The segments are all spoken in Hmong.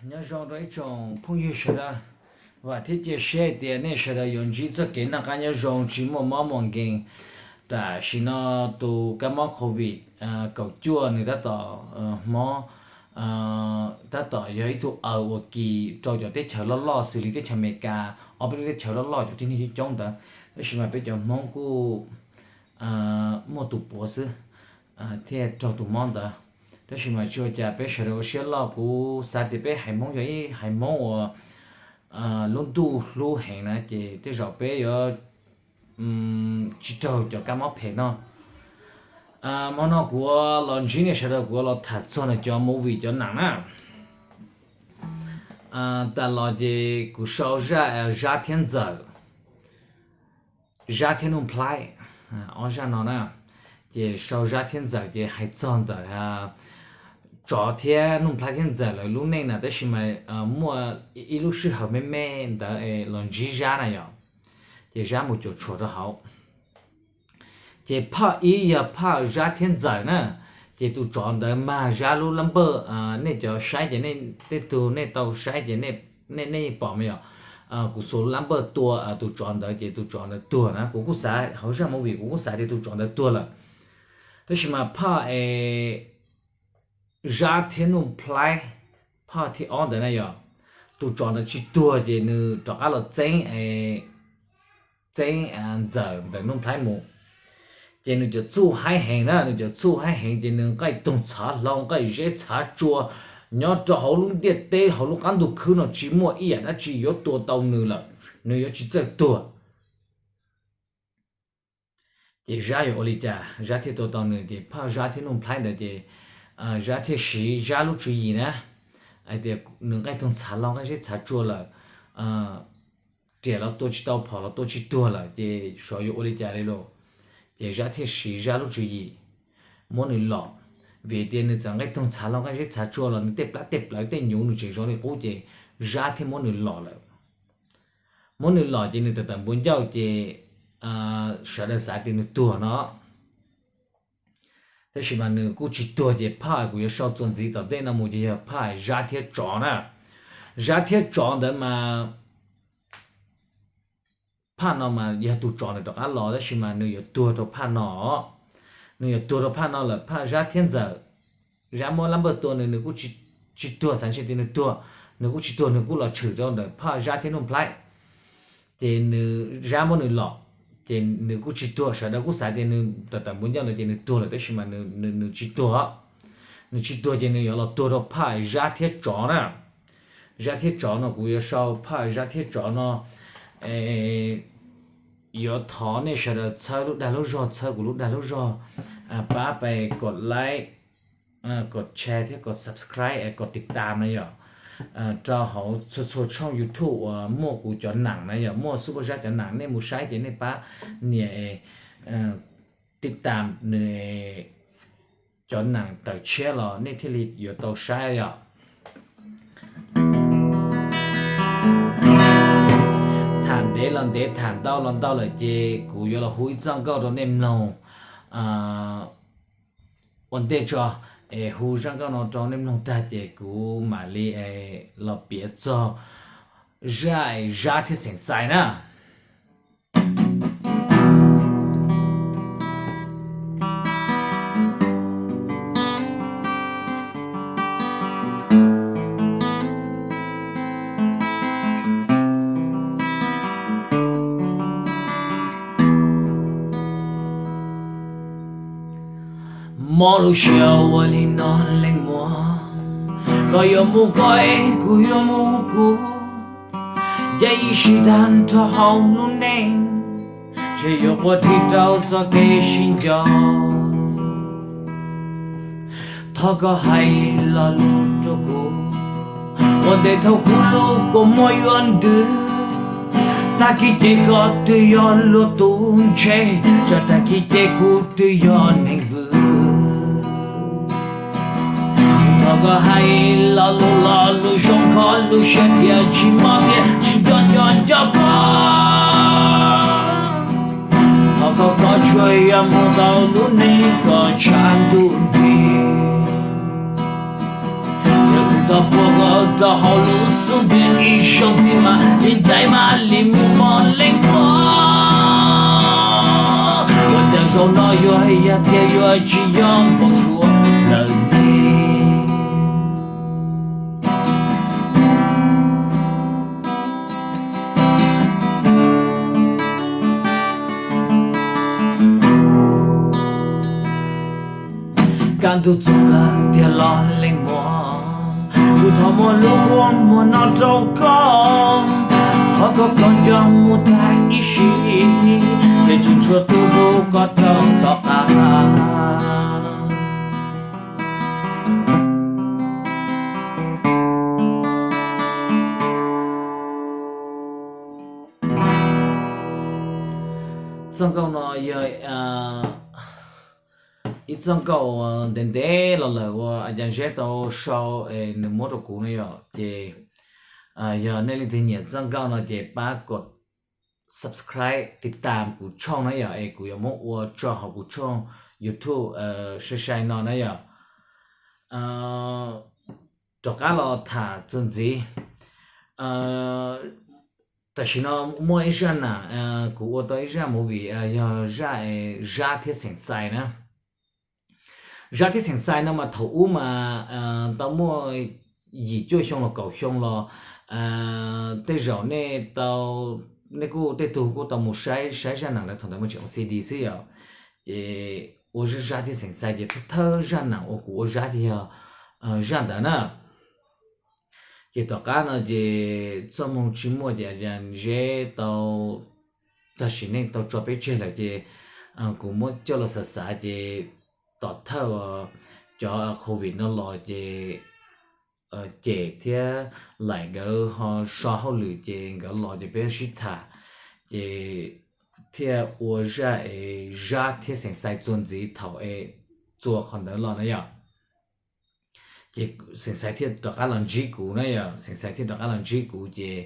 Nyob zoo rau ib tsoom phooj ywg sawv daws, vam thiab cia siab hais tias nej sawv daws yuav ntsib txoj kev noj qab nyob zoo tsis muaj mob muaj nkeeg. Tam sim no tus kab mob covid kaum cuaj nws tab tom mob, tab tom yog ib tug aws uas kis rau cov teb chaws loj loj xws li teb chaws Amelikas, ob peb lub teb chaws loj loj cov tib neeg coob coob ntawd. Tab sis mas peb cov Hmoob kuj muaj tus puav xwb thiaj raug tus mob ntawd. Tab sis mas tsis ua cas, peb sawv daws ua siab loj, kuv xav tias peb haiv Hmoob yog ib haiv Hmoob uas lub ntuj hlub heev na ces tej zaum peb yuav tsis raug cov kab mob phem no. Hmo no kuv los ntsib nej sawv daws kuv los tham txog ntawm cov movie cov nam na. Tas los ces kuv sau zaj Zab thiab Ntxawm, Zab thiab Nuj Nplhaib, ob zaj no na. Ces sau Zab thiab Ntxawm ces hais txog ntawm tsov thiab Nuj Nplhaib thiab Ntxawm lawv lub neej na, tab sis mas muaj ib lub sij hawm me me ntawd los ntsib Zab na yom, ces Zab mus cuam tshuam rau hauv. Ces phaj ib yog phaj Zab thiab Ntxawm na, ces tus tsov ntawd mag Zab lub lab npawj, nej cov saib ces tej tug nej tau saib ces nej yeej pom mas yom. Kuv xuas lub lab npawj tua tus tsov ntawd ces tus tsov ntawd tuag na, kuv kuj xav hauv zaj movie kuv kuj xav tias tus tsov ntawd tuag lawm. Tab sis mas phaj es Zab thiab Nuj Nplhaib, phaj thib ob ntawd na yom, tus tsov ntawd tsis tuag ces nws rov qab los txeeb, txeeb Ntxawm ntawm Nuj Nplhaib mus. Ces nws cov txuj haib heev na, nws cov txuj haib heev ces nws nqaij toog txhav hlau nqaij zeb txhav tsua, nyob rau hauv lub ntiaj teb hauv lub qab ntug khwb no tsis muaj ib yam dab tsi yuav tua tau nws lawm, nws yuav tsis txawj tuag. Ces Zab yuav ua li cas Zab thiaj tua tau nws? Ces phaj Zab thiab Nuj Nplhaib ntawd ces Zab thiaj siv Zab lub tswv yim na, hais tias nws nqaij toog txhav hlau nqaij zeb txhav tsua lawm, riam los tua tsis tau phom los tua tsis tuag lawm ces xyov yuav ua li cas li lauj. Ces Zab thiaj siv Zab lub tswv yim muab nws lom, vim tias nws txawm nqaij toog txhav hlau nqaij zeb txhav tsua los nws tej plab tej plawv tej nyuv nws tseem zoo li qub ces Zab thiaj muab nws lom lawm. Muab nws lom ces nws tawm tawm npua ncauj ces sawv daws xav tias nws tuag no. Tab sis mas nws kuj tsis tuag ces phaj kuv yuav sau txuas ntxiv tom ntej no mus ces yog phaj Zab thiab tsov na. Zab thiab tsov ntawd mas phaj no mas yog tus tsov ntawd rov qab los tab sis mas nws yuav tuag rau phaj no. Nws yuav tuag rau phaj no lawm, phaj Zab thiab Ntxawm. Zab muab lab npawj tua nws, nws kuj tsis tuag, xav ntshe tias nws tuag, nws kuj tsis tuag, nws kuj los tshwm rau ntawm phaj Zab thiab Nuj Nplhaib. Ces nws, Zab muab nws lom, ces nws kuj tsis tuag, sawv daws kuj xav tias nws tawm tawm npua ncauj ntawd ces nws tuag lawm tab sis mas nws tsis tuag. Nws tsis tuag ces nws yuav los tuag rau phaj Zab thiab tsov na. Zab thiab tsov no kuv yuav sau phaj Zab thiab tsov no. Yuav thov nej sawv daws txhawb lub dag lub zog, txhawb kuv lub dag lub zog, pab pab kom like, kom share thiab kom subscribe, kom tiv tam na yom, rau hauv txhua txhua tshooj YouTube uas muaj kuv cov nam na yom, muaj Super Zab cov nam nej mus saib ces nej pab nias tiv tam nws cov nam tawm tshiab los nej thiaj li yuav tau saib yom. Tham ntev los ntev, tham ntau los ntau lawm ces kuv yuav los hu ib zaj nkauj rau nej mloog. Ua ntej tso, es hu zaj nkauj no rau nej mloog tag ces kuv mam li los piav txog zaj Zab thiab Xeem Xais na. Mob lub siab ua li no leej muam, koj yuav mus koj es kuv yuav mus kuv. Ncaim ib sim tag nrho hauv lub neej, ntshe yuav quaj dhig rau txoj kev sib nco. Thov koj hais lo lus rau kuv, ua ntej thaum kuv lub kua muag yuav ntws. Tag kis ces koj twb yog luag tus ntshe, tsam tag kis ces kuv twb yog neeg vwm. Thov koj hais lo lus, lo lus zoo kho lub siab tias tsis mob tias tsis nco nco nco koj. Thov koj koj tsuas yog mus tau lub neej kom tshav ntuj nti. Yog kuv Koj puas koj rau hauv lub xub ntiag ib zaug ntxiv mas li ncaim mas li mus mog leej muam. Ua cas zaum no yuav yog tiag yuav tsis yog npau suav lawm ne. Kaj ntug txog lawm tiag los leej muam, kuv thov muab lub kua muag no rau koj, thov koj koj nco mus tag ib sim, ces tsis tshua tu hlub koj rau tom qab. Txoj nkauj no yog ib txoj nkauj ntev ntev los lawm uas a cas Zeb tau sau es nws muab rau kuv no yom. Ces yog nej leej twg nyiam txoj nkauj no ces pab kom subscribe tiv tam kuv tshooj na yom, es kuv yuav muab ua tso hauv kuv tshooj YouTube sai sai no na yom. Rov qab los tham txuas ntxiv. Tam sim no muaj ib zaj nam, kuv ua tau ib zaj movie yog zaj Zab thiab Xeem Xais na. Zab thiab Xeem Xais no mas thaum ub mas tau muaj yim cuaj xyoo los kaum xyoo los tej zaum nej tau, nej kuj tej tug kuj tau mus saib saib zaj nam ntawd thaum ntawd mas tseem ua C D xwb yom. Ces ua zaj Zab thiab Xeem Xais ces thawj thawj zaj nam uas kuv ua Zab ces yog zaj ntawd na. Ces tom qab no ces txoj moo tsis muaj ces a cas Zeb tau, tag sim neej tau tso peb tseg lawm ces kuv muab coj los xav xav ces tom thawj cov covid no los ces Cem thiab Laim nkawd ho so hauj lwm ces nkawd los ces peb sib tham, ces thiaj ua zaj es Zab thiab Xeem Xais txuas ntxiv thaum es txuas qhov ntawd los na yom. Ces Xeem Xais thiaj rov qab los ntsib kuv na yom, Xeem Xais thiaj rov qab los ntsib kuv ces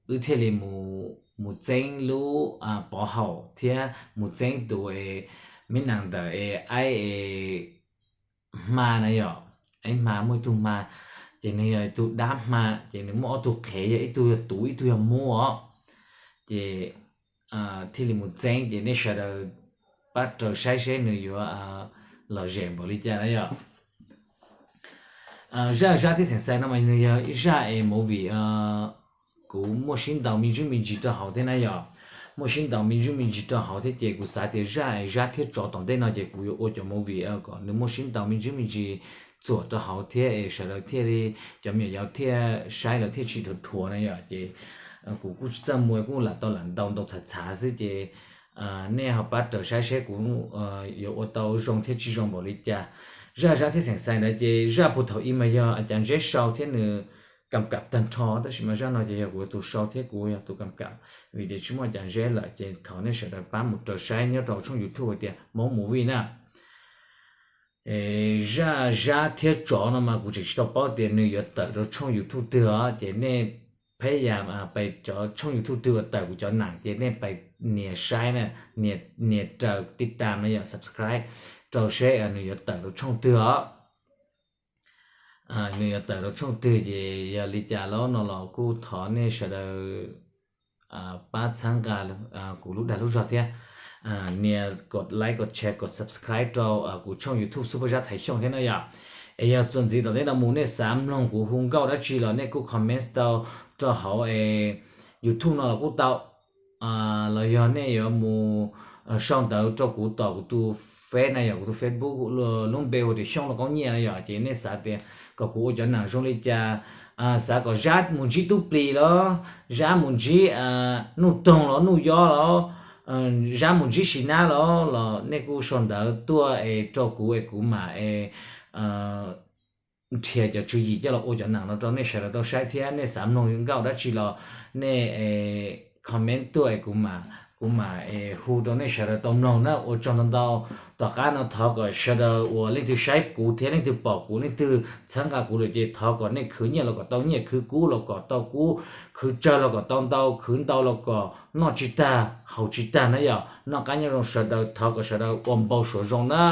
wb thiaj li mus txeeb lub pov haum thiab mus txeeb tus es me nam ntawm es aib es hma na yom, aib hma muaj ib tug hma, ces nws yog tus dab hma ces nws muaj ob tug qhev yog ib tug yog tuv ib tug yog muv os. Ces thiaj li mus txeeb ces nej sawv daws pab raws saib seb nws yuav lom zem npaum li cas na yom. Zaj Zab thiab Xeem Xais no mas nws yog ib zaj es movie kuv muaj sib ntaus me ntsis me ntsis rau hauv thiab na yom. Muaj sib ntaus me ntsis me ntsis rau hauv thiab ces kuv xav tias zaj es Zab thiab tsov tom ntej no ces kuv yuav ua cov movie kom nws muaj sib ntaus me ntsis me ntsis txuam rau hauv thiab es sawv daws thiaj li, cov me nyuam yaus thiaj saib lawv thiaj tsis dhuav dhuav na yom. Ces kuv kuj tsis txawj mus kuj lam tau lam ntaus ntaus txhav txhav xwb ces nej ho pab raws saib seb kuv yuav ua tau zoo thiab tsis zoo npaum li cas. Zaj Zab thiab Xeem Xais ntawd ces zaj puag thaum ub mas yog a cas Zeb sau thiab nws kam kam tag nrho, tab sis mas zaj no ces yog kuv tus sau thiab kuv yog tus kam kam, vim tias tsis muaj a cas Zeb lawm ces thov nej sawv daws pab mus raws saib nyob rau hauv tshooj YouTube hais tias Hmoob Movie na. Zaj Zab thiab tsov no mas kuv tseem tsis tau paub tias nws yuav tawm rau tshooj YouTube twg os, ces nej peb yam pais cov tshooj YouTube twg uas tawm kuv cov nam ces nej pais nias saib na, nias raws tij tam na yom, subscribe rau seb nws yuav tawm rau tshooj twg os. Nws yuav tawm rau tshooj twg ces yog li cas lawm no los kuj thov nej sawv daws pab txhawb nqa kuv lub dag lub zog thiab nias kom like kom share kom subscribe rau kuv tshooj YouTube Super Zab Thaiv Xyooj thiab na yom. Es yog txuas ntxiv tom ntej no mus nej xav mloog kuv hu nkauj dab tsi los nej kuj comment tau rau hauv YouTube no los kuj tau, los yog nej yuav mus sau ntawv rau kuv tom kuv tus Face na yom, kuv tus Facebook lub npe hu tias Xyooj Lauj Koob Nyiaj na yom, ces nej xav tias kom kuv ua cov nam zoo li cas, xav kom Zab mus ntsib tub plis los, Zab mus ntsib Nuj Toog los Nuj Yob los, Zab mus ntsib Sis Nab los, los nej kuj sau ntawv tuaj es rau kuv es kuv mam es nrhiav cov tswv yim coj los ua cov nam no rau nej sawv daws tau saib thiab nej xav mloog nkauj dab tsi los nej comment tuaj es kuv mam, kuv mam es hu rau nej sawv daws tau mloog na. Ua tsaug ntau ntau. Tom qab no thov kom sawv daws uas leej twg saib kuv thiab leej twg pom kuv leej twg txhawb nqa kuv lawm ces thov kom nej khwv nyiaj los kom tau nyiaj, khwv kub los kom tau kub, khwv tsawg los kom tau ntau, khwv ntau los kom noj tsis tag haus tsis tag na yom. Noj qab nyob zoo sawv daws, thov kom sawv daws ua npau suav zoo na.